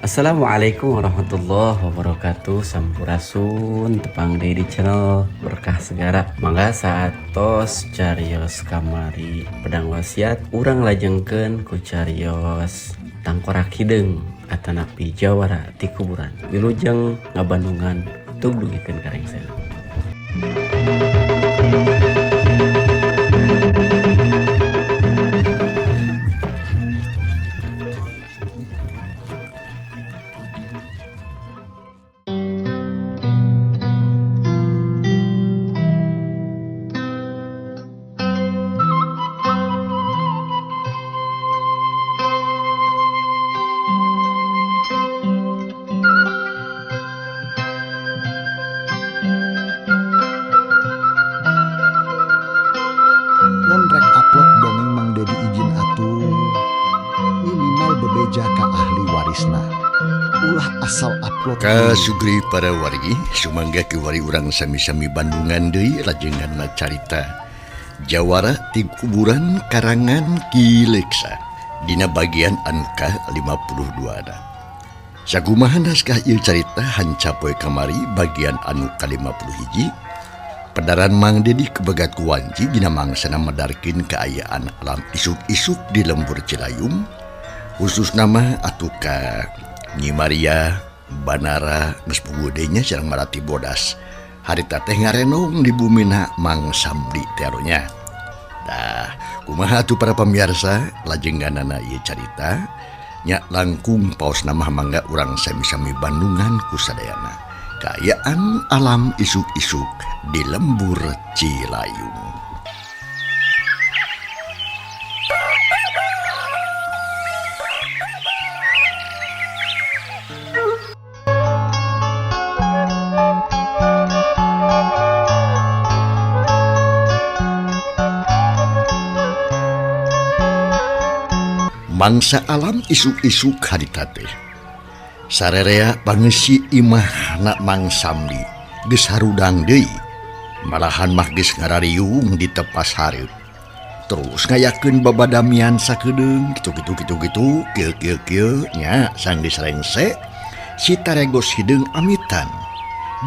Assalamualaikum warahmatullahi wabarakatuh. Sampurasun, tepang deui di channel Berkah Segara. Mangga saatos carios kamari pedang wasiat, urang lajengkeun ku carios tangkorak hideung atanapi jawara ti kuburan. Wilujeng ngabandungan, tug dugikeun ka rengsena. Mun rek upload dongeng Mang Dedi izin atuh, minimal bebeja ka ahli warisna, ulah asal upload. Kasugri para wargi, sumangga kiwari urang sami-sami bandungan deui lajengan carita Jawara ti kuburan karangan Ki Leksa dina bagian anu ka-52 na. Sakumaha naskah ieu carita hanca poe kamari bagian anu ka-51, pedaran Mang Dedi kebegat ku wanci dina mangsana medarkeun kaayaan alam isuk-isuk di lembur Cilayung, khusus nama atuh ka Nyi Maria Banara geus puguh nya sareng Marati Bodas harita teh ngarenong di bumina Mang Samdi teronya. Tah, kumaha atuh para pemirsa lajenganana ieu carita nya langkung paos nama mangga urang sami-sami bandungan ku sadayana kaayaan alam isuk-isuk di lembur Cilayung. Mangsa alam isuk-isuk harita teh sarerea pangeusi imahna Mang Samdi geus harudang deui, malahan mah geus ngarariung di tepas hareup terus ngayakeun babadamian sakedeung kitu kitu kitu kitu kieu kieu kieu nya sanggeus rengse si Taregos hideung amitan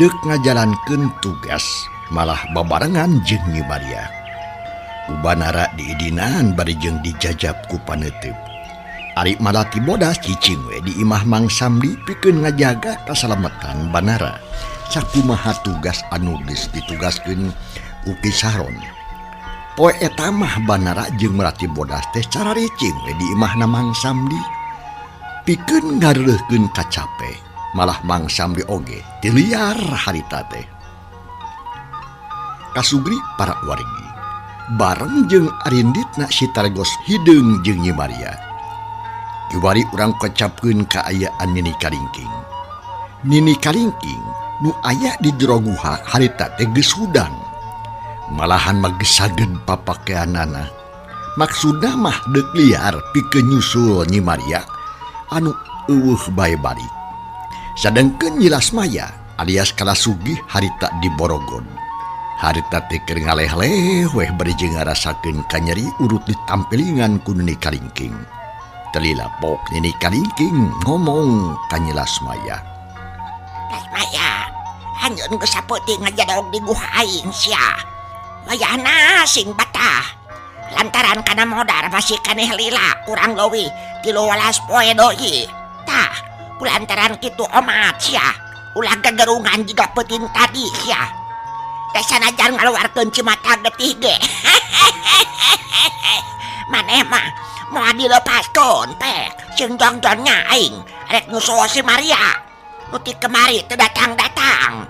deuk ngajalankeun tugas malah babarengan jeung Nyi Maria. Ubanara diidinan bari jeung dijajab ku paneuteub. Ari Malati Bodas cicing we di imah Mang Samdi pikeun ngajaga kasalamatan Banara. Sakumaha tugas anu geus ditugaskeun ku Ki Saron. Poe eta mah Banara jeung Malati Bodas teh cararicing we di imahna Mang Samdi pikeun ngareureurkeun kacape. Malah Mang Samdi oge teu liar harita teh. Kasugri para wargi bareng jeung arinditna si Taregos hideung jeung Nyi Maria. Kiwari urang kecapkeun kaayaan Nini Kalingking. Nini Kalingking nu aya di jero guha harita teh geus hudang. Malahan mah geus sageun papakeanana. Maksudna mah deuk liar pikeun nyusul Nyi Maria anu eueuh bae balik. Sadengkeun Nyi Lasmaya alias Kalasugih harita di Borogon. Harita teh keur ngaleh-leh weh bari jeung ngarasakeun kanyeri urut ditampilingan ku Nini Kalingking. Telila pok Nini Kalingking ngomong ka Nyi Lasmaya. Lasmaya, anjeun geus sapeuting ngajadog di guha aing sia. Wayahna sing betah. Lantaran kana modar masih kaneh lila kurang leuwih 13 poe deui. Tah, kulantaran kitu omat sia. Ulah gagerungan jiga peuting tadi sia. Teh sanajan ngaluarkeun cimata getih ge. Maneh mah moal dilepaskeun pek sing jongjonnya aing rek nyusul si Maria. Nu ti kemari teu datang-datang.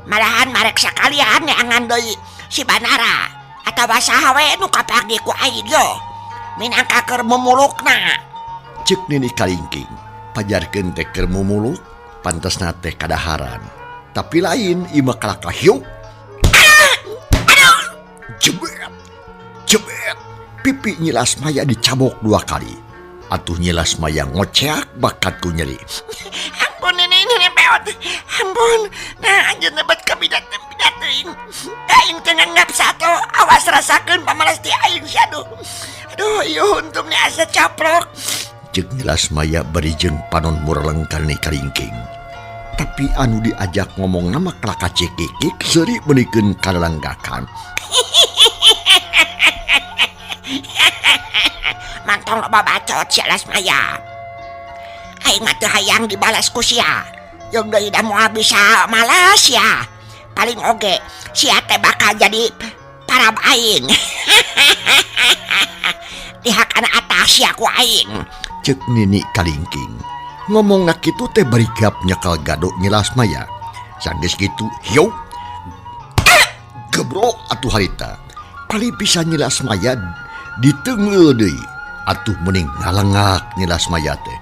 Malahan marek sakalian neangan deui si Banara atawa saha we nu kapagi ku aing yo. Minangka keur mumulukna. Ceuk Nini Kalingking pajarkeun teh keur mumuluk pantesna teh kadaharan. Tapi lain ieu mah kalakah hiuk. Aduh! Jebet! Jebet! Pipi Nyi Lasmaya dicabok 2 kali. Atuh Nyi Lasmaya ngoceak bakat ku nyeri. Ampun ini, ini peot. Ampun. Nah, anjeun nebet ka bidat bidat teuing. Aing teu nganggap sato, awas rasakeun pamalas ti aing sia aduh. Aduh, ieu huntum nya asa caprok. Cek Nyi Lasmaya bari jeung panon mureleng ka Nini Kalingking. Tapi anu diajak ngomong nama kalaka cekikik seuri meunikeun kalalanggakan. Mantong loba bacot sia Lasmaya. Aing mah teu hayang dibalas ku sia. Jeung deui da moal bisa malas sia. Paling oge sia teh bakal jadi parab aing. Dihakan atas sia ku aing. Cek Nini Kalingking. Ngomongna kitu teh bari gap nyekal gado Nyi Lasmaya. Sanggeus kitu hieup. Gebro atuh harita. Pali bisa Nyi Lasmaya diteunggeul deui. Atuh meuning ngalengak Nyi Lasmaya teh.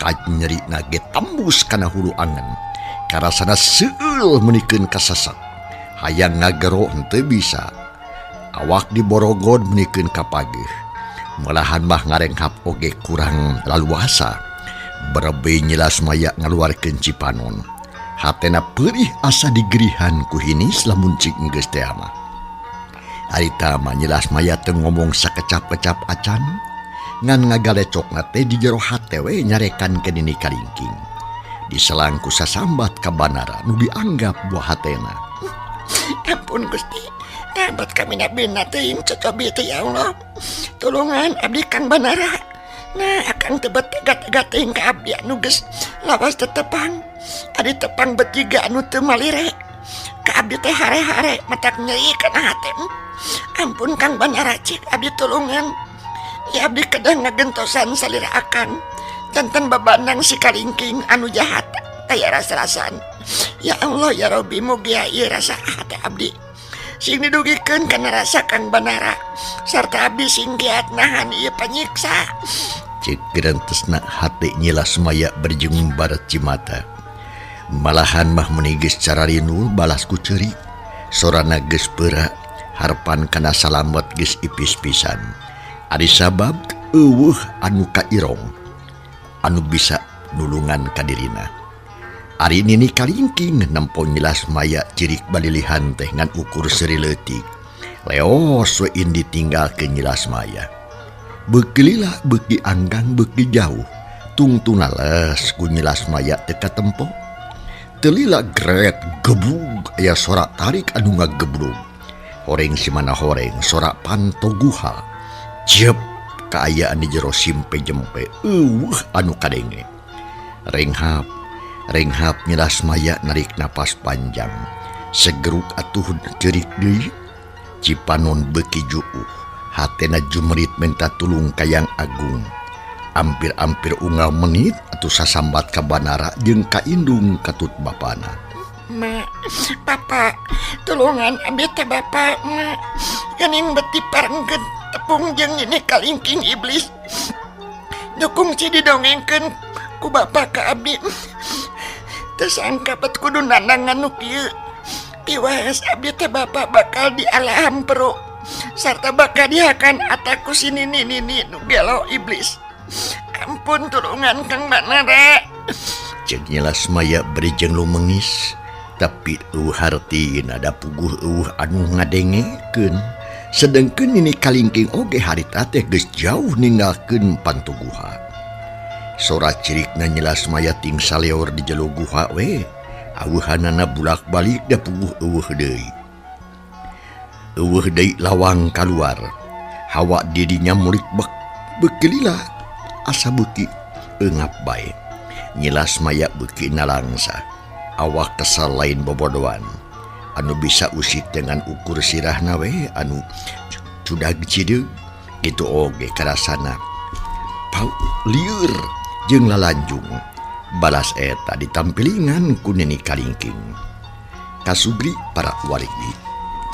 Kanyeri nage tembus kana hulu angen. Karasana seueul meunikeun kasesek. Hayang ngagero henteu bisa. Awak diborogod meunikeun kapageuh. Malahan mah ngarenghap oge kurang laluasa. Berebe Nyi Lasmaya ngaluarkeun cipanon. Hatena peurih asa digerihan ku hinis lamun cik geus teh mah. Harita mah Nyi Lasmaya teu ngomong sakecap-kecap acan. Ngan ngagalecokna teh di jero hate we nyarekan ke Nini Kalingking. Diselang ku sasambat ka Banara nu dianggap buah hatena. Ampun Gusti, dapat kami nabina teuing cocobi teh ya Allah. Tulungan abdi Kang Banara. Nah, akang teu tega-tega teuing ka abdi anu geus lawas tetepang. Adi tepang betiga anu teu malire. Ka abdi teh hare-hare matak nyeri kana hate. Ampun Kang Banara cik abdi tulungan. Ya abdi kedah ngagentosan salira akang. Janten babanang si Kalingking anu jahat aya rasa-rasan. Ya Allah ya Rabbi mugia ieu rasa hate abdi. Sing didugikeun kana rasa Kang Banara sarta abdi sing giat nahan ieu panyiksa. Cek gerentesna hate Nyi Lasmaya berjung barat cimata. Malahan mah meuni geus cararinul balas ku ceurik. Sorana geus peura, harepan kana salamet geus ipis pisan. Ari sabab eueuh anu kairong anu bisa nulungan kadirina. Ari Nini Kalingking nempo Nyi Lasmaya cirik balilihan teh ngan ukur seuri leutik. Leos we indi tinggalkeun Nyi Lasmaya. Beuki lila beuki anggang beuki jauh. Tungtuna les ku Nyi Lasmaya teu katempo. Teu lila gret gebug aya sora tarik anu ngagebrug. Horeng simana horeng sora panto guha. Jep kaayaan di jero simpe jempe eueuh anu kadenge. Renghap renghap Nyi Lasmaya narik napas panjang. Segeruk atuh ceurik deui. Cipanon beuki juuh. Hatena jumerit menta tulung ka Yang Agung. Ampir-ampir unggal menit atuh sasambat ka Banara jeung ka indung katut bapana. Ma, papa, tulungan abdi teh bapa, ma. Geuning beti parengkeun tepung jeung Nini Kalingking iblis. Dukung si didongengkeun ku bapa ka abdi. Teu sangka bet kudu nandangan nu kieu. Tiwas abdi teh bapa bakal dialaham peru sarta bakal dihakan ataku si nini nini nu gelo iblis. Ampun tulungan Kang Banara. Cek Nyi Lasmaya bari jeung lumengis, tapi eueuh hartina da puguh eueuh anu ngadengekeun. Sedengkeun Nini Kalingking oge harita teh geus jauh ninggalkeun pantu guha. Sora cirikna Nyi Lasmaya ting saleor di jero guha we. Aweuhanana bulak-balik da puguh eueuh deui. Eueuh deui lawang kaluar. Hawa didinya mulik bek beuki lila asa beuki eungap bae. Nyi Lasmaya beuki nalangsa. Awak kesal lain bobodoan. Anu bisa usik dengan ukur sirahna we anu cudag cideug kitu oge karasana. Pau lieur jeung lalanjung. Balas eta ditampilingan ku Nini Kalingking. Kasugri para warigi.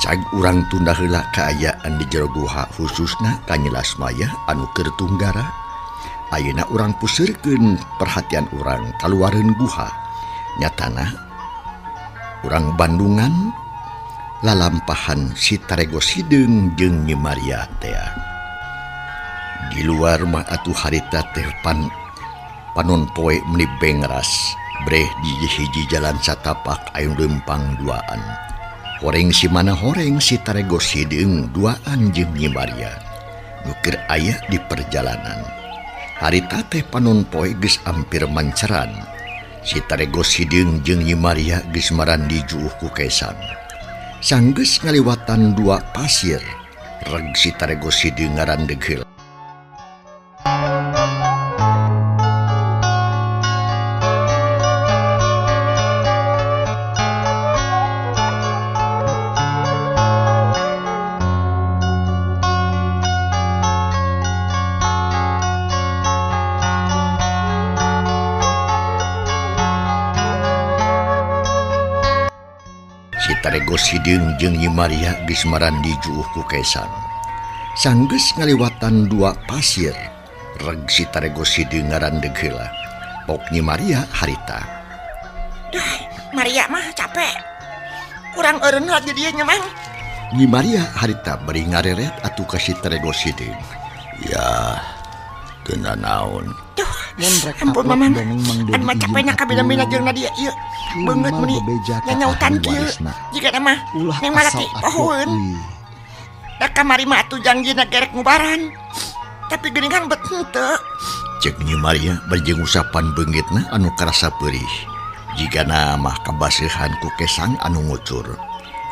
Cag urang tunda heula kaayaan di jero guha khususna ka Nyi Lasmaya anu keur tunggara. Ayeuna urang puseurkeun perhatian urang kaluareun guha. Nyatana urang Bandungan lalampahan si Tarego Sideung jeung Nyi Maria tea. Di luar mah atuh harita teh panon poe meuni bengras breh di hiji jalan satapak aya leumpang duaan. Horeng si mana horeng si Tarego Sideung duaan jeung Nyi Maria nu keur aya di perjalanan. Harita teh panon poe geus ampir manceran. Si Tarego Sideung jeung Nyi Maria geus marandi juuh ku Kesang. Sanggeus ngaliwatan dua pasir, reg si Tarego Sideung ngarandeg heula. Si Tarego Sideung jeung Nyi Maria geus marandi juuh ku Kesang. Sanggeus ngaliwatan dua pasir, reg si Tarego Sideung ngarandeg heula. Pok Nyi Maria harita. Duh, Maria mah capek. Kurang eureun lagi dia nya, Mang. Nyi Maria harita bari ngareret atuh ka si Tarego Sideung. Ya, teu nanaon. Duh, Mun rek ampun upload Mamang. dongeng Mang Dedi Anu mah izin capekna kabina-bina atuh. jeung na dia ieu. Beungeut Minimal meuni bebeja ka nyanyautan ahli kieu. warisna. Jigana mah Ulah neng asal malati upload pohoeun. euy. Da kamari mah atuh jangjina gerek ngubaran. Tapi geuningan bet henteu. Cek Nyi Maria bari jeung usapan beungitna anu karasa peurih. Jigana mah kabaseuhan ku Kesang anu ngucur.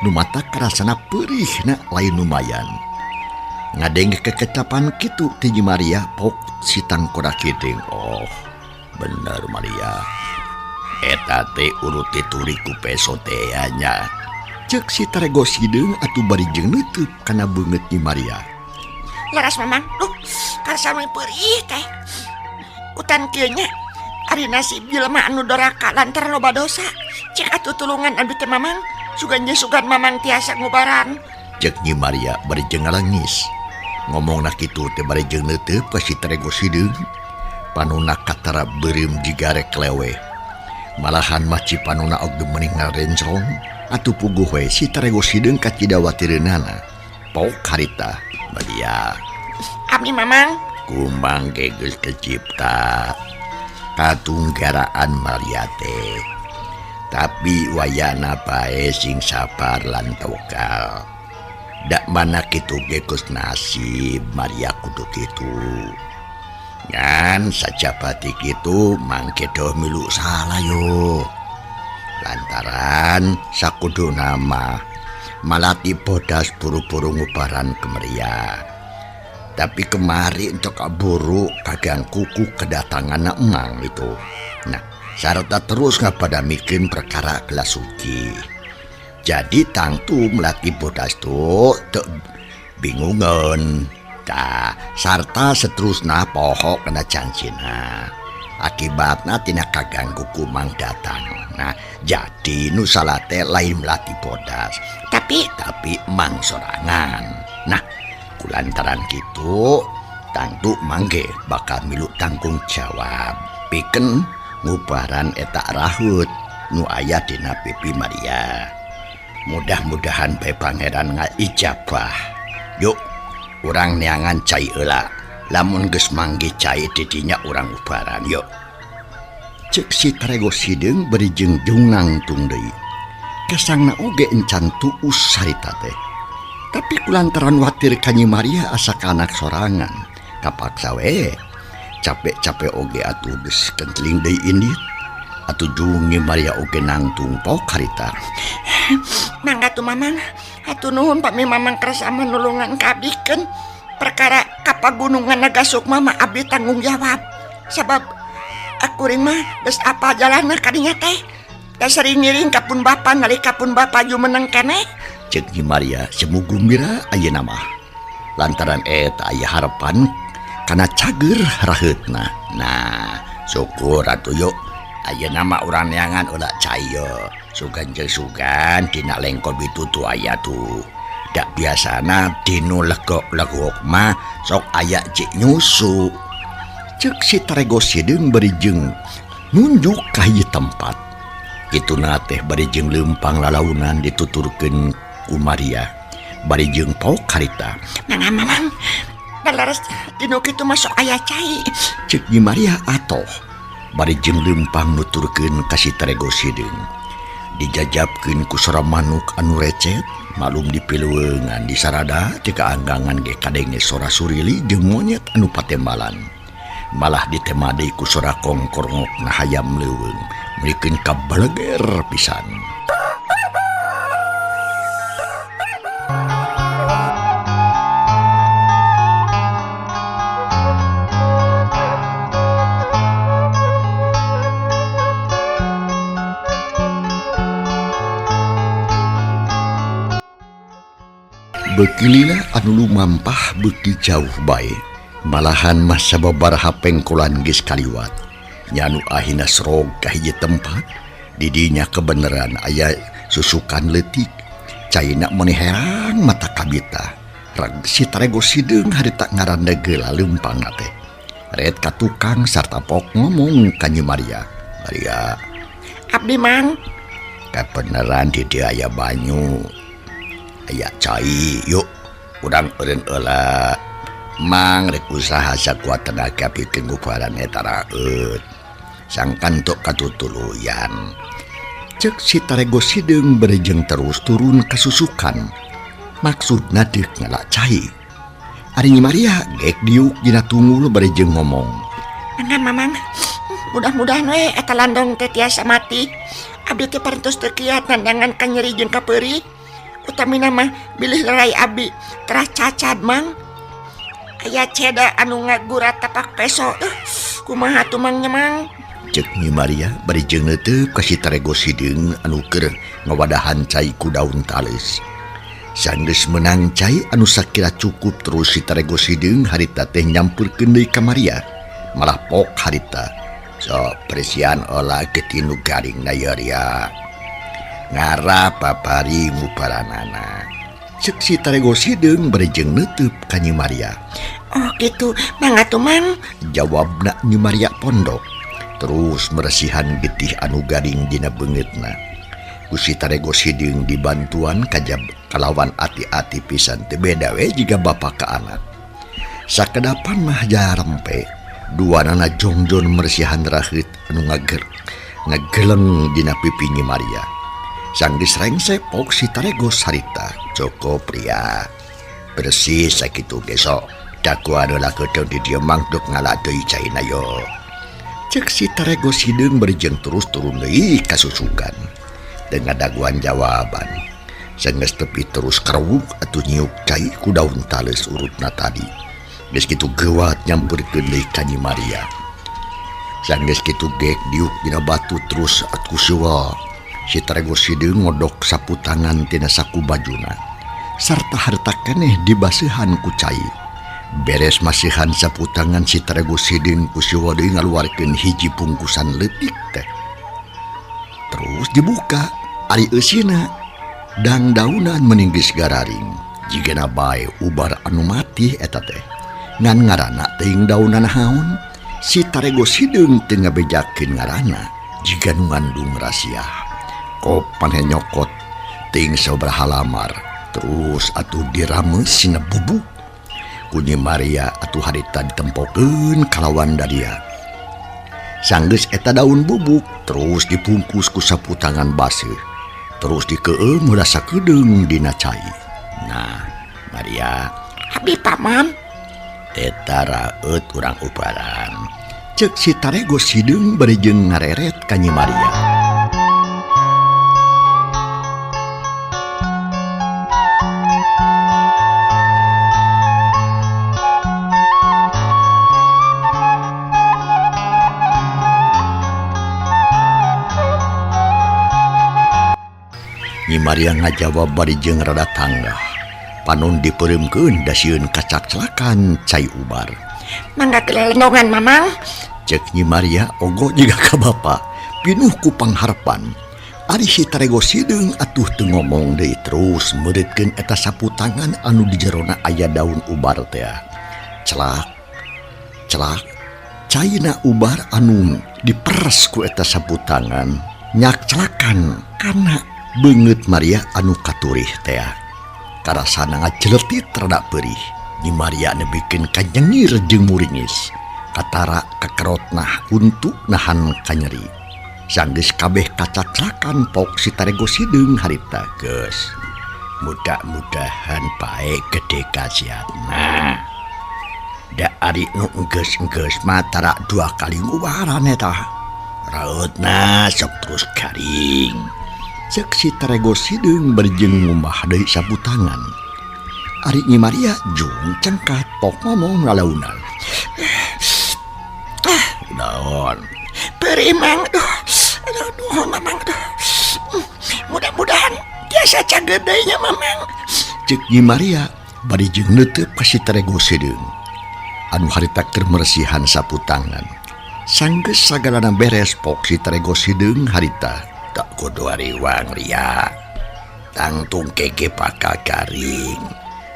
Nu mata karasana peurihna lain lumayan. Ngadenge kekecapan kitu ti Nyi Maria pok si Tangkora Kiting. Oh, bener Maria. Eta teh urut tituri ku peso teh nya. Cek si Tarego Sideung atuh bari jeung neuteub kana beungeut Nyi Maria. Laras Mamang, duh, karasa mah peurih teh. Utan kieu nya ari nasib jelema anu doraka lantaran loba dosa. Cek atuh tulungan abdi teh Mamang, sugan jeung sugan Mamang tiasa ngubaran. Cek Nyi Maria bari jeung ngalangis. Ngomongna kitu teh bari jeung neuteub ka si Tarego Sideung. Panuna katara beureum jiga rek leweh. Malahan mah cipanuna oge meuning ngarencrong atuh puguh we si Tarego Sideung kacidawatireunana. Pok harita Maria. Abdi Mamang. Kumang ge geus kecipta katunggaraan Maria teh. Tapi wayana bae sing sabar lan tawakal. Dak mana kitu ge geus nasib Maria kudu kitu. Ngan sajabati kitu mangke doh milu salah yo. Lantaran sakudu nama malati bodas buru-buru ngubaran ke Maria. Tapi kemari untuk buru kagang kuku kedatangan emang itu. Nah, sarta terus ngapada mikirin perkara gelas suci. Jadi tangtu melati bodas tuh bingungan. Tah, sarta seterusna pohok kena cancina. Akibatna tina kaganggu kumang datang. Nah, jadi nu salah teh lain melati bodas. Tapi mang sorangan. Nah, kulantaran kitu tangtu mangge bakal milu tanggung jawab. Pikeun ngubaran eta rahut nu aya dina pipi Maria. Mudah-mudahan bae pangeran ngaijabah. Yuk, urang neangan cai heula. Lamun geus manggih cai didinya urang ubaran yuk. Cek si Tarego Sideung bari jeung jungnangtung deui. Kesangna oge encan tuus sarita teh. Tapi kulantaran watir ka Nyi Maria asa ka anak sorangan. Kapaksa we. Capek-capek oge atuh geus kenteling deui indit. Atuh jung Nyi Maria oge nangtung pok harita. Mangga tuh Mamang, atuh nuhun pami Mamang kersa nulungan ka abdi keun. Perkara kapagunungan Naga Sukma mah abdi tanggung jawab. Sabab akuring mah geus apa jalanna kadinya teh. Da sering ngiring ka pun bapa nalika pun bapa jumeneng keneh. Cek Nyi Maria semu gumbira ayeuna mah. Lantaran eta aya harapan kana cager raheutna. Nah, syukur atuh yuk. Ayeuna mah urang neangan ulah cai ye. Sugan jeung sugan dina lengkop itu tuh aya tuh. Dak biasana dinu legok-legok mah sok aya cik nyusu. Cek si Tarego Sideung bari jeung nunjuk ka hiji tempat. Kituna teh bari jeung leumpang lalaunan dituturkeun ku Maria. Bari jeung pok harita. Mangga Mamang, da leres dinu kitu mah sok aya cai. Cek Nyi Maria atoh. Bari jeung leumpang nuturkeun ka si Tarego Sideung. Dijajabkeun ku sora manuk anu recet, malum dipilueungan di sarada teu kaanggangan ge kadenge sora surili jeung monyet anu patembalan. Malah ditema deui ku sora kongkorngokna hayam leuweung meukeun kabaleger pisan. Beuki lila anu lumampah beuki jauh bae, malahan mah sababaraha pengkolan geus kaliwat. Nya anu ahina srog ka hiji tempat, di dinya kebeneran aya susukan leutik. Caina meuni herang mata kabita. Rag si Tarego Sideung harita ngaranna geula leumpangna teh. Ret ka tukang sarta pok ngomong ka Nyi Maria. Maria, abdi Mang, kabeneran di dieu aya banyu. Aya cai, yuk urang eureun heula. Mang rek usaha sakuat tenaga pikeun ngubaran eta raeut. Sangkan tok katutuluyan. Cek si Tarego Sideung berejeng terus turun ka susukan. Maksudna deuk ngala cai. Ari Nyi Maria gek diuk dina tunggul berejeng ngomong. Mangga Mamang, mudah-mudahan we eta landong teh tiasa mati. Abdi teh parantos teu kiat nandangan ka nyeri jeung ka peurih. Utamina mah bilih lerai abdi terah cacad Mang. Aya ceda anu ngagurat tapak peso. Kumaha tuh Mang nya Mang? Cek Nyi Maria bari jeung neuteup ka si Tarego Sideung anu keur ngawadahan cai ku daun tales. Sanggeus meunang cai anu sakira cukup terus si Tarego Sideung harita teh nyampeurkeun deui ka Maria. Malah pok harita. So presian olah getih nu garing na ieu ria. Ngara papari ngubaranana. Cek si Tarego Sideung bari jeung neuteub ka Nyi Maria. Oh gitu, mangga tuh Mang. Jawabna Nyi Maria pondok. Terus meresihan getih anu garing dina beungeutna. Ku si Tarego Sideung dibantuan kajab kalawan ati-ati pisan teu beda we jiga bapa ka anak. Sakedapan mah jarempe, duanana jongjon meresihan raheut anu ngageleng dina pipi Nyi Maria. Sanggeus rengse pok si Tarego sarita, cukup pria. Bersih sakitu ge sok. Dakuan heula keuteung di dieu mangduk ngala deui caina yo. Cek si Tarego Sideung berjeng terus turun deui ka susukan. Dengan daguan jawaban. Sanggeus tepi terus kerewuk atuh nyiuk cai ku daun tales urutna tadi. Geus kitu geuwat nyampeurkeun deui ka Nyi Maria. Sanggeus kitu gek diuk dina batu terus atuh siwa. Si Tarego Sideung ngodok sapu tangan tina saku bajuna. Sarta harta keneh dibaseuhan ku cai. Beres masihan sapu tangan si Tarego Sideung ku siwa deui ngaluarkeun hiji bungkusan leutik teh. Terus dibuka, ari eusina dangdaunan meninggis gararing. Jigana bae ubar anu mati eta teh. Ngan ngaranna teuing daunan naon, si Tarego Sideung teu ngabejakeun ngaranna jiga nu ngandung rahasia. Kopan nyokot teuing sabaraha lamar, terus atuh dirameus sina bubuk. Ku Nyi Maria atuh harita ditempokeun kalawan daria. Sanggeus eta daun bubuk terus dibungkus ku sapu tangan baseuh. Terus dikeueum heula sakedeung dina cai. Nah, Maria, abdi Paman. Eta raeut urang ubaran. Cek si Tarego Sideung bari jeung ngareret ka Nyi Maria. Nyi Maria ngajawab bari jeung rada tanggah. Panon dipeureumkeun da sieun kacak-celakan cai ubar. Mangga kelelendongan Mamang. Cek Nyi Maria ogo jiga ka bapa, pinuh ku pangharepan. Ari si Tarego Sideung atuh teu ngomong deui terus meureutkeun eta sapu tangan anu di jerona aya daun ubar teh. Celak, celak, caina ubar anu diperes ku eta sapu tangan nyakcelakan kana beungeut Maria anu katurih teh. Karasana ngajeletit rada perih. Nyi Maria nebikeun ka nyengir jeung muringis. Katara kakerotnah untuk nahan kanyeri. Sanggeus kabeh kacaclakan pok si Tarego Sideung harita geus. Mudah-mudahan bae gede kasiatna. Da ari nu enggeus-enggeus mah tara dua kali ngubaran eta. Rautna sok terus garing. Cek si Tarego Sideung bari jeung ngumbah deui sapu tangan. Ari Nyi Maria jung cengkat tok ngomong lalaunan. Naon? Perih Mang, aduh. Aduh, nuhun Mamang, aduh. Mudah-mudahan tiasa cager deui nya Mamang. Cek Nyi Maria bari jeung neuteup ka si Tarego Sideung. Anu harita keur meresihan sapu tangan. Sanggeus sagalana beres pok si Tarego Sideung harita. Tak kudu ariwang ria. Tangtung kege bakal garing.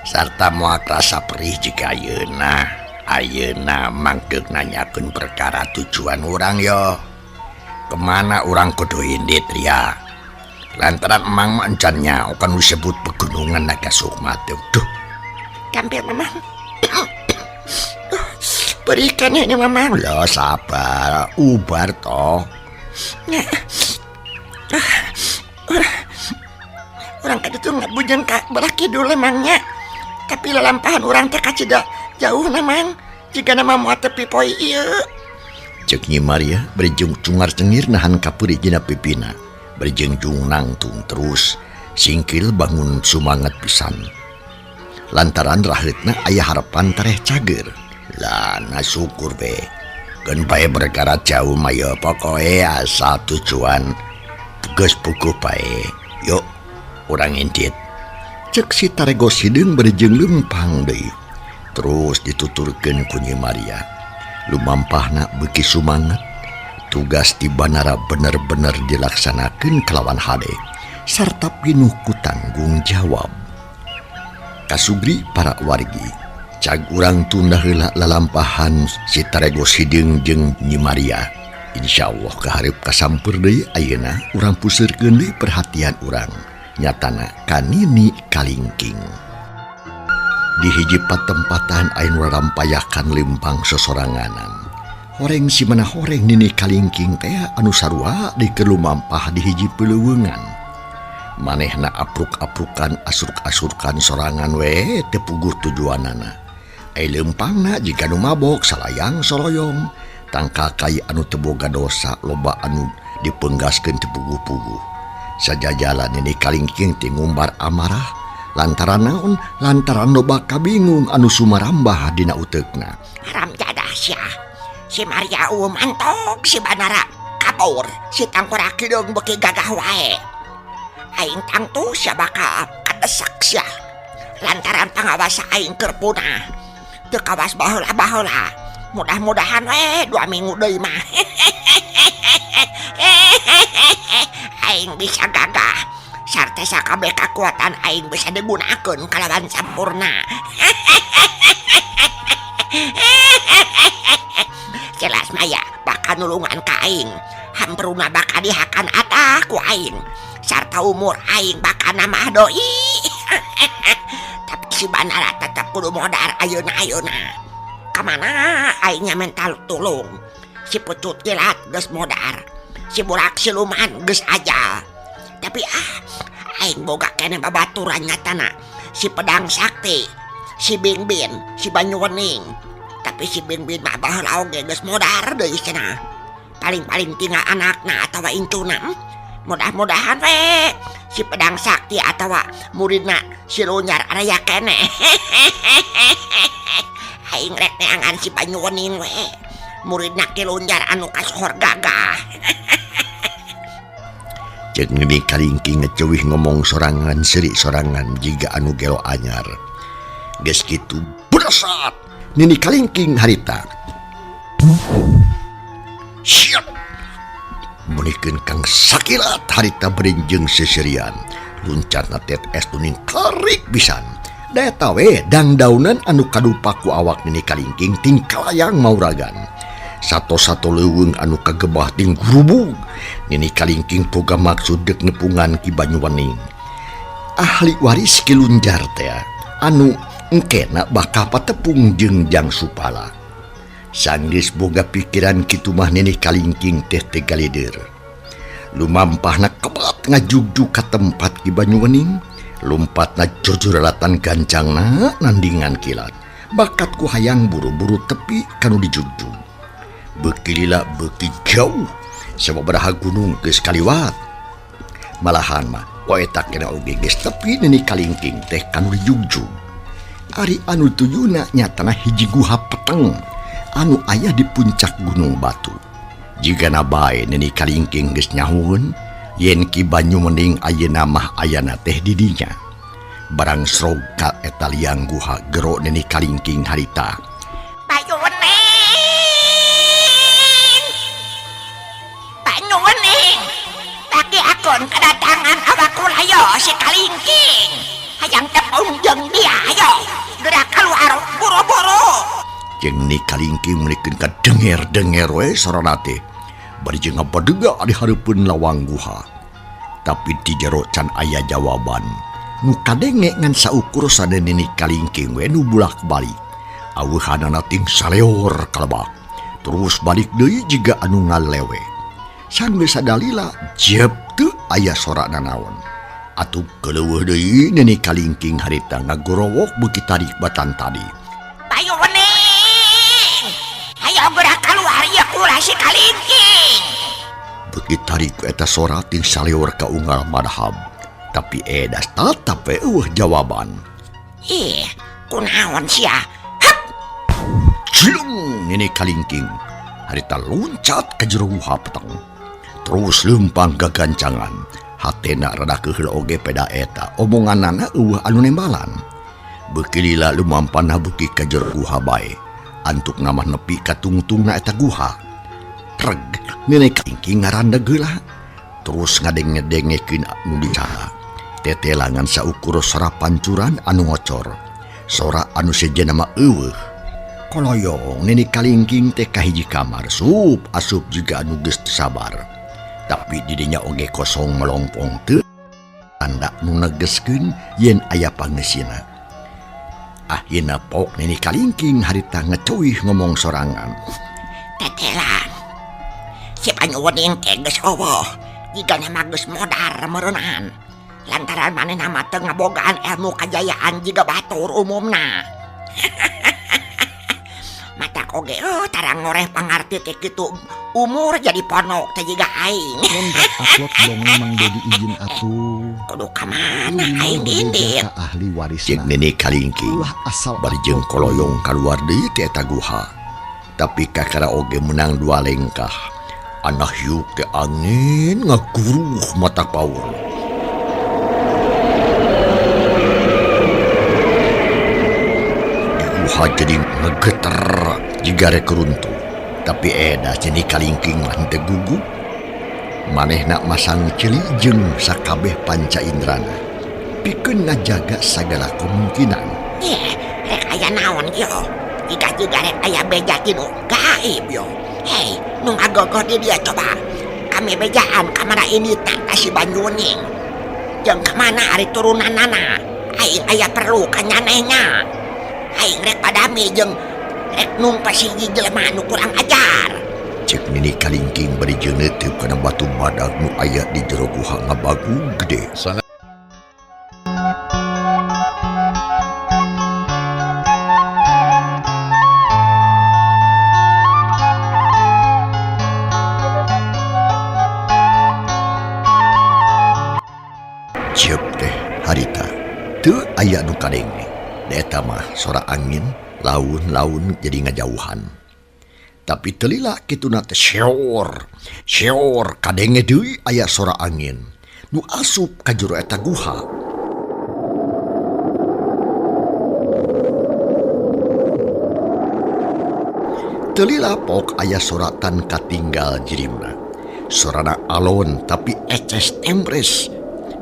Sarta moal rasa perih jika ayeuna. Ayeuna mangkeuk nanyakeun perkara tujuan urang yo. Kemana urang kudu indit ria? Lantaran emang mah encan nyaho kan disebut pegunungan Naga Sukma teh. Duh. Gampil Mamang. Berikan ini Mamang. Loh sabar, ubar toh. Ya. Orang kaditu ngabujeng ka belah kidul emangnya. Tapi lalampahan urang teh kacida jauh na Mang. Jika nama moal tepi poe ieu. Cek Nyi Maria bari jeung cungar-cengir nahan kapeurih dina pipina. Bari jeung jung nangtung terus singkil bangun sumanget pisan. Lantaran raheutna aya harapan tareh cager. Lah na syukur be. Keun bae perkara jauh mah ya pokoe asal tujuan geus puguh bae. Yuk urang indit. Cek si Tarego Sideung bari jeung leumpang deui. Terus dituturkeun ku Nyi Maria. Lumampahna beuki sumanget. Tugas di bandara bener-bener dilaksanakeun kalawan hade sarta pinuh ku tanggung jawab. Kasugri para wargi, cag urang tunda heula lalampahan si Tarego Sideung jeung Nyi Maria. Insyaallah kahareup kasampeur deui ayeuna urang puseurkeun deui perhatian urang. Nyatana kanini kalingking. Di hiji patempatan aya nu rampayakan lempang sosoranganan. Horeng si mana horeng nini kalingking teh anu sarua keur lumampah di hiji peleuweungan. Manehna apruk-aprukan asurk-asurkan sorangan we teu puguh tujuanana. Ai lempangna jiga nu mabok salayang soroyong. Tangka kai anu teu boga dosa loba anu dipenggaskeun teu puguh-puguh. Sajajalan nini kalingking teh ngumbar amarah lantaran naon lantaran loba kabingung anu sumarambah dina uteukna. Haram jadah sia. Si Maria mantok si Banara kabur si Tangkorak Hideung beuki gagah wae. Aing tangtu sia bakal kadesak sia. Lantaran pangawasa aing keur punah. Teu kawas baheula-baheula. Mudah-mudahan we 2 minggu deui mah. Aing bisa gagah. Sarta sakabeh kakuatan aing bisa digunakeun kalawan sampurna. Jelas maya bakal nulungan ka aing. Hamperuna bakal dihakan atah ku aing. Sarta umur aing bakal nambah doi. Tapi si Banara tetep kudu modar ayeuna-ayeuna. Kamana aingnya mental tulung. Si Pucut kilat geus modar. Si Burak siluman geus ajal. Tapi aing boga keneh babaturan nyatana. Si Pedang Sakti, si Bingbin, si Banyuwening. Tapi si Bingbin mah baheula oge geus modar deui cenah. Paling-paling tinggal anakna atawa incuna. Mudah-mudahan we si Pedang Sakti atawa muridna si Lunyar aya keneh. Aing rek neangan si Banyuwening we. Muridna Ki Lunyar anu kasohor gagah. Cek Nini Kalingking ngeceuwih ngomong sorangan seuri sorangan jiga anu gelo anyar. Geus kitu beresat Nini Kalingking harita. Siap. Meunikeun kang sakilat harita berinjeung seserian. Luncatna tetes tuning karik pisan. Da eta we dangdaunan anu kadupa ku awak Nini Kalingking ting kalayang mauragan. Sato-sato leuweung anu kagebah ting grubug. Nini Kalingking boga maksud deuk nepungan Ki Banyuwening. Ahli waris Ki Lunjar teh anu engkena bakal patepung jeung Jang Supala. Sanggeus boga pikiran kitu mah Nini Kalingking teh teu galider. Lumampahna kebat ngajugjug ka tempat Ki Banyuwening, lumpatna jojoralatan gancangna nandingan kilat. Bakat ku hayang buru-buru tepi kanu dijugjug. Beuki lila beuki jauh sababaraha gunung geus kaliwat. Malahan mah poe eta kena oge geus tepi Nini Kalingking teh kanu dijugjug. Ari anu tujuna nyatana hiji guha peteng anu aya di puncak Gunung Batu. Jigana bae Nini Kalingking geus nyahueun yen Ki Banyu Wening ayeuna mah ayana teh di dinya. Barang srog ka eta liang guha gero Nini Kalingking harita. Banyu Wening, Banyu Wening, bagi akun kedatangan awak kula si Kalingking. Hayang tepung jeung dia, ayo gerak keluar buru-buru. Jeung Nini Kalingking meulikeun ka denger-denger we sorana teh. Bari jeung ngabadega di hareupeun lawang guha. Tapi di jero can aya jawaban. Nu kadenge ngan saukur sade Nini Kalingking we nu bulak-balik. Aweuhanana ting saleor kalebak. Terus balik deui jiga anu ngalewe. Sanggeus sadalila jep teu aya sora nanaon. Atuh keuleueuh deui Nini Kalingking harita ngagorowok beuki tarik batan tadi. Banyu Wening, ayo gerak keluar ya kula si Kalingking. Beuki tarik eta sora ting saleor ka unggal madhab. Tapi edas tatap we eueuh jawaban. Ih, kunaon sia? Hup! Cilung Nini Kalingking harita loncat ka jero guha peteng. Terus leumpang gagancangan. Hatena rada keuheul oge peda eta omonganana eueuh anu nembalan. Beuki lila lumampana beuki ka jero guha bae. Antukna mah nepi ka tungtungna eta guha. Treg Nini Kalingking ngarandeg heula. Terus ngadenge-dengekeun anu bicara. Tetelangan saukur sora pancuran anu ngocor. Sora anu sejenna mah eueuh. Koloyong Nini Kalingking teh ka hiji kamar sup asup jiga anu geus teu sabar. Tapi didinya oge kosong melongpong teu tanda nu negeskeun yen aya pangeusina. Akhirna pok Nini Kalingking harita ngeceuih ngomong sorangan. Tetelan, si Banyu Wening teh geus eueuh, jigana mah geus modar meureunaan. Lantaran manehna mah teu ngabogaan ilmu kajayaan jiga batur umumna. Matak oge oh, tara ngoreh pangarti teh kitu umur jadi ponok teh jiga aing. Mun rek upload dongeng Mang Dedi izin atuh. Kudu ka mana Minimal aing bebeja indit? ka ahli warisna. Cek Nini Kalingking Ulah asal bari jeung upload koloyong kaluar deui ti eta guha. Tapi kakara oge menang dua lengkah. Anak hiuk teh angin ngaguruh mata paur. Di guha jadi ngegeter jiga rek runtuh. Tapi edas Nini Kalingking mah henteu gugup. Manehna masang ceuli jeung sakabeh panca indrana. Pikeun ngajaga sagala kemungkinan. Ye, rek aya naon yo? Jiga-jiga rek aya beja tinu gaib yo. Hei, nu ngagogoh di dia coba. Kami bejaan kamana ini tak kasih Banyu Wening. Jeung kamana ari turunanana? Aing aya perlu kanyanehnya. Aing rek padami jeung rek numpas hiji jelema nu kurang ajar. Cek Nini Kalingking bari jeung neuteup kana batu badag nu aya di jero guha ngabagug gede. Ceuk teh harita teu aya nu kadenge. Da eta mah sora angin laun-laun jadi ngajauhan. Tapi teu lila kituna teh seor, seor kadenge deui aya sora angin nu asup ka jero eta guha. Teu lila pok aya sora tan katinggal jirimna. Sorana alon tapi eces tembres.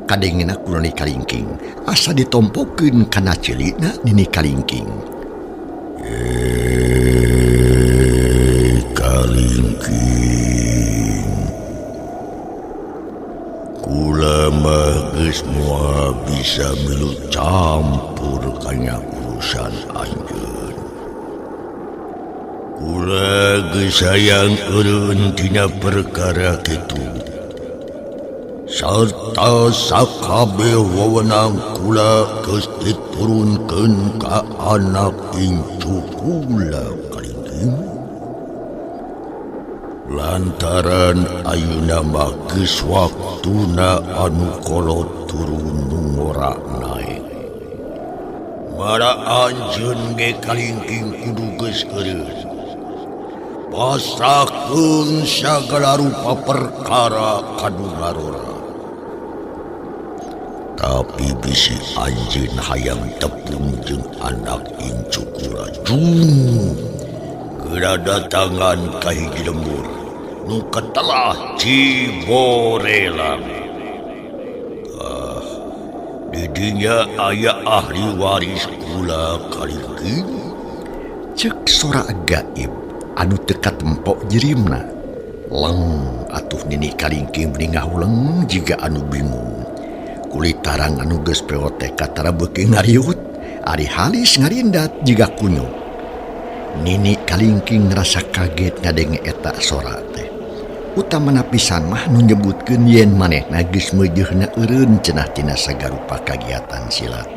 Kadengena ku Nini Kalingking asa ditompokeun kana ceulina Nini Kalingking. Kalingking, kula mah geus moal bisa milu campur kana urusan anjeun. Kula geus hayang eureun tina perkara kitu. Sarta sakabeh wewenang kula geus diturunkeun ka anak incu kula Kalingking. Lantaran ayeuna mah geus waktuna anu kolot turun nu ngora naek. Mara anjeun ge Kalingking kudu geus eureun. Pasrahkeun sagala rupa perkara ka nu ngarora. Tapi bisi anjeun hayang tepung jeung anak incu kula jung. Geura datangan ka hiji lembur nu katelah Ciborelang. Ah, di dinya aya ahli waris kula Kalingking. Cek sora gaib anu teu katempo jirimna. Leng atuh Nini Kalingking meni ngahuleng jiga anu bingung. Kulit tarang anu geus peot teh katara beuki ngariut, ari halis ngarindat jiga kunyuk. Nini Kalingking ngerasa kaget ngadenge eta sora teh. Utamana pisan mah nu nyebutkeun yen manehna geus meujeuhna eureun cenah tina sagarupa kagiatan silat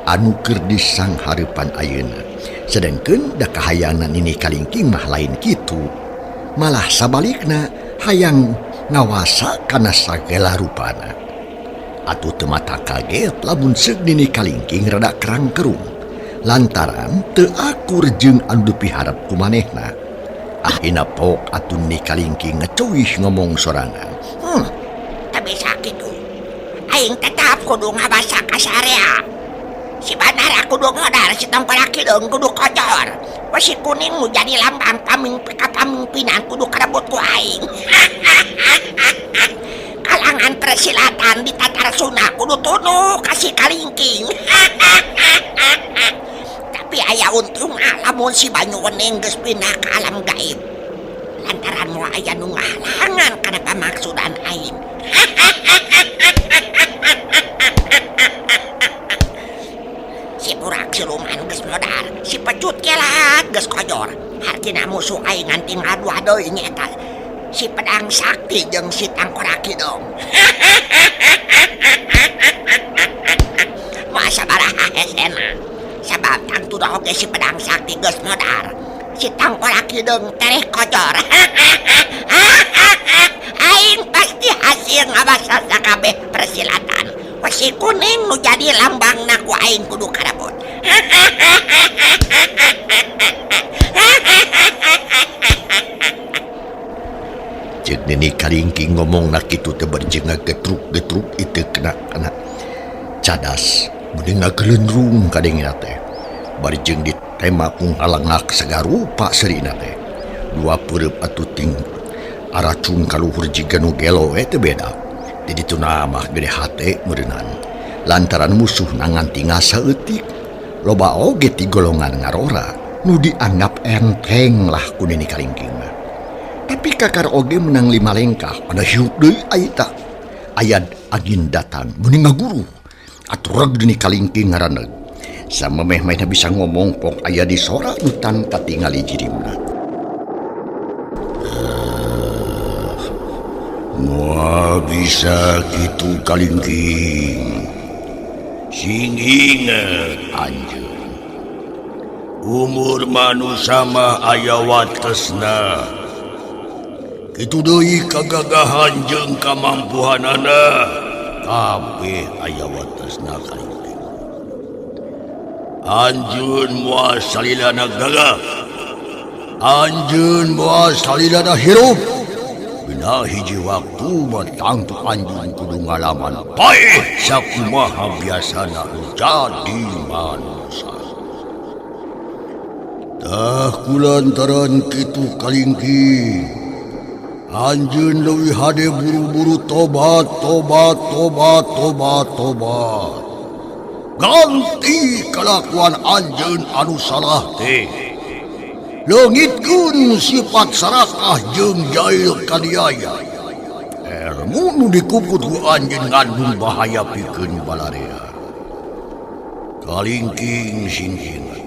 anu keur disanghareupan ayeuna. Sedengkeun da kahayangna Nini Kalingking mah lain kitu. Malah sabalikna hayang ngawasa kana sagala rupana. Atuh teu mata kaget lamun seug Nini Kalingking rada kerang-kerung lantaran teu akur jeung anu dipiharep ku manehna. Akhirna pok atuh Nini Kalingking ngecowih ngomong sorangan. Tapi sakitu aing tetap kudu ngabasa ka sarea. Si Bandara kudu modar, si Tongkorak Hideung kudu kocor. Wesi kuning nu jadi lambang kapamimpinan kudu karebut ku aing. Kalangan persilatan di Tatar Sunda kudu tunduk ka si Kalingking. Tapi aya untung lamun si Banyu Wening geus pindah ka alam gaib. Lantaran moal aya nu ngahalangan kana pamaksudan aing. Si Burak siluman geus modar, si Pecut kilat geus kojor. Hartina musuh aing ngan tinggal dua deui nyaeta si Pedang Sakti jeung si Tangkorak Hideung. Moal sabaraha hesena. Sabab tangtu oge si Pedang Sakti geus modar, si Tangkorak Hideung tereh kojor. Aing pasti hasil ngabasa sakabeh persilatan. Wesi kuning nu jadi lambangna ku aing kudu karebut. Ceuk Nini Kalingking ngomongna kitu teh bari jeung ngagetruk-getruk ieu kena kana cadas mending ngagelendrung kadengena teh. Bari jeung ditema ku ngalangak sagarupa seurina teh. Dua peureub atuh ting aracung kaluhur jiga nu gelo we teh beda. Di ditu mah gede hate meureunnan. Lantaran musuh nganti saeutik loba oge ti golongan ngarora nu dianggap enteng lah ku Nini Kalingking mah. Tapi kakar oge menang 5 lengkah pada hiup deui aita. Aya angin datang meni ngaguru. Atuh reg Nini Kalingking ngaraneg. Samemeh-mehna bisa ngomong pok aya di sora nu tan katingali jirimna. Moal bisa kitu Kalingking. Sing inget anjeun. Umur manusia mah aya watesna. Kitu deui kagagahan jeung kamampuhanana. Kabeh aya watesna Kalingking. Anjeun moal salilana gagah. Anjeun moal salilana hirup. Dina hiji waktu mah tangtu anjeun kudu ngalaman paeh sakumaha biasana jadi manusia. Tah kulantaran kitu Kalingking. Anjeun leuwih hade buru-buru tobat tobat tobat tobat tobat. Ganti kalakuan anjeun anu salah teh. Leungitkeun sifat sarakah jeung jail kaniaya. Ilmu nu dikuput ku anjeun ngandung bahaya pikeun balarea. Kalingking sing inget.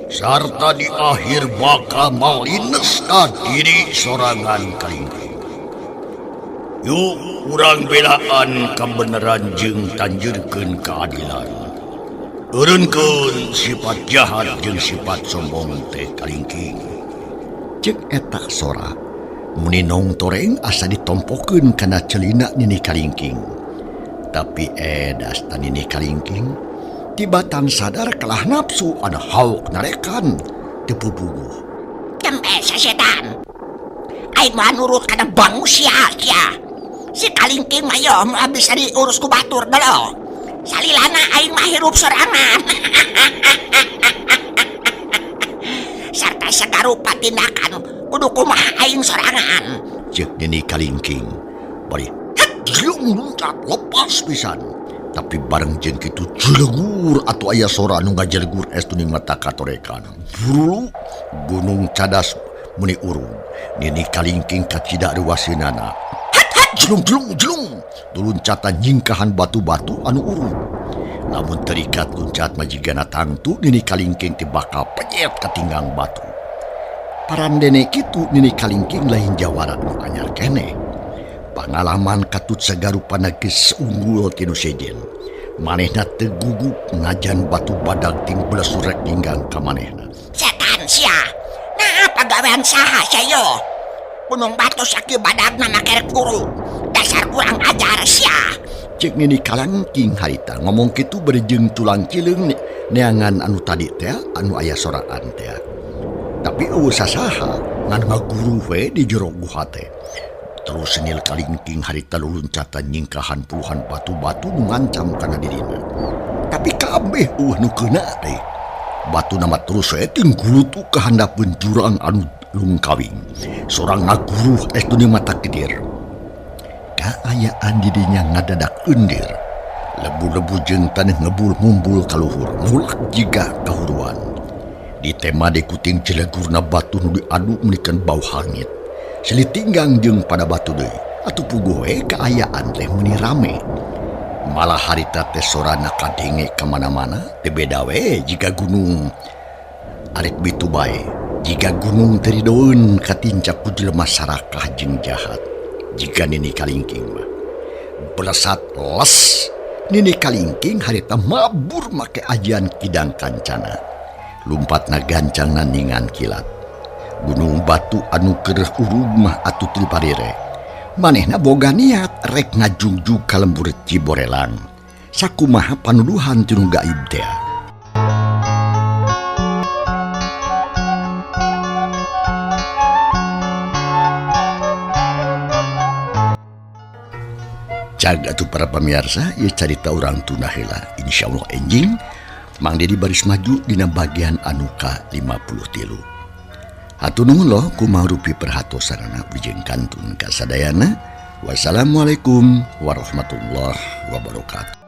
Sarta di akhir bakal malines ka diri sorangan Kalingking. Yuk urang belaan kabeneran jeung tanjeurkeun keadilan. Eureunkeun sifat jahat jeung sifat sombong teh kalingking. Cek eta sora muni nong toreng asa ditompokeun kana celina Nini Kalingking. Tapi edas tan Nini Kalingking tibatan sadar kalah nafsu ada hauk narekan teu puguh. Tempe sesetan. Aing mah nurut kana bangu sia sia. Si Kalingking mah yo moal bisa diurus ku batur delo. Salilana aing mah hirup sorangan. Sarta sagarupa tindakan kudu kumaha aing sorangan. Cek Nini Kalingking bari het jelung luncat lepas pisan. Tapi bareng jeung kitu jelegur atuh aya sora anu ngajelegur estu mata katorekan. Burulu gunung cadas muni urug. Nini Kalingking kacida ruaseunana. Het het jelung jelung jelung. Duluncatan nyingkahan batu-batu anu urug. Lamun terikat luncat majigana tangtu Nini Kalingking teh bakal penyet katinggang batu. Parandene kitu Nini Kalingking lain jawara nu anyar keneh. Pangalaman katut sagarupana geus unggul ti nu sejen. Manehna teu gugup najan batu badag ting blesurek ninggang ka manehna. Setan sia. Nah pagawean saha sia yo? Gunung batu sakieu badagna make guru. Dasar kurang ajar sia. Cek Nini Kalingking harita ngomong kitu bari jeung tulang cileung neangan anu tadi teh anu aya soraan teh. Tapi eueuh sasaha ngan ngaguru we di jero guha teh. Terus Nini Kalingking harita luluncatan nyingkahan puluhan batu-batu nu ngancam kana dirina. Tapi kabeh eueuh nu keuna teh. Batu nama terus we tinggulutu ka handapeun jurang anu lungkawing. Sorang ngaguruh estu di mata kedir. Kaayaan didinya ngadadak undir. Lebu-lebu jeung taneuh ngebul mumbul kaluhur, mulak jiga kahuruan. Di tema dikuting jelegurna batu nu diadu menikan bau hangit. Seli tinggang jeung pada batu deui. Atuh puguh we kaayaan teh meuni rame. Malah harita teh sorana kadenge ka mana-mana, teu beda we jiga gunung arek bitu bae. Jiga gunung teu ridoeun katincak ku jelema sarakah jeung jahat. Jiga Nini Kalingking mah belesat les. Nini Kalingking harita mabur make ajian kidang kancana. Lumpatna gancangna ningan kilat. Gunung batu anu keureuh urug mah atuh teu parire. Manehna boga niat rek ngajugjug ka lembur Ciborelang. Sakumaha panuduhan ti nu gaib teh. Cag atuh para pamirsa, ieu carita urang tunda heula. Insyaallah enjing Mang Dedi baris maju dina bagian anu ka 53. Hatur nuhun loh kumaha rupi perhatosanana wilujeng kantun kasadayana. Wassalamualaikum warahmatullahi wabarakatuh.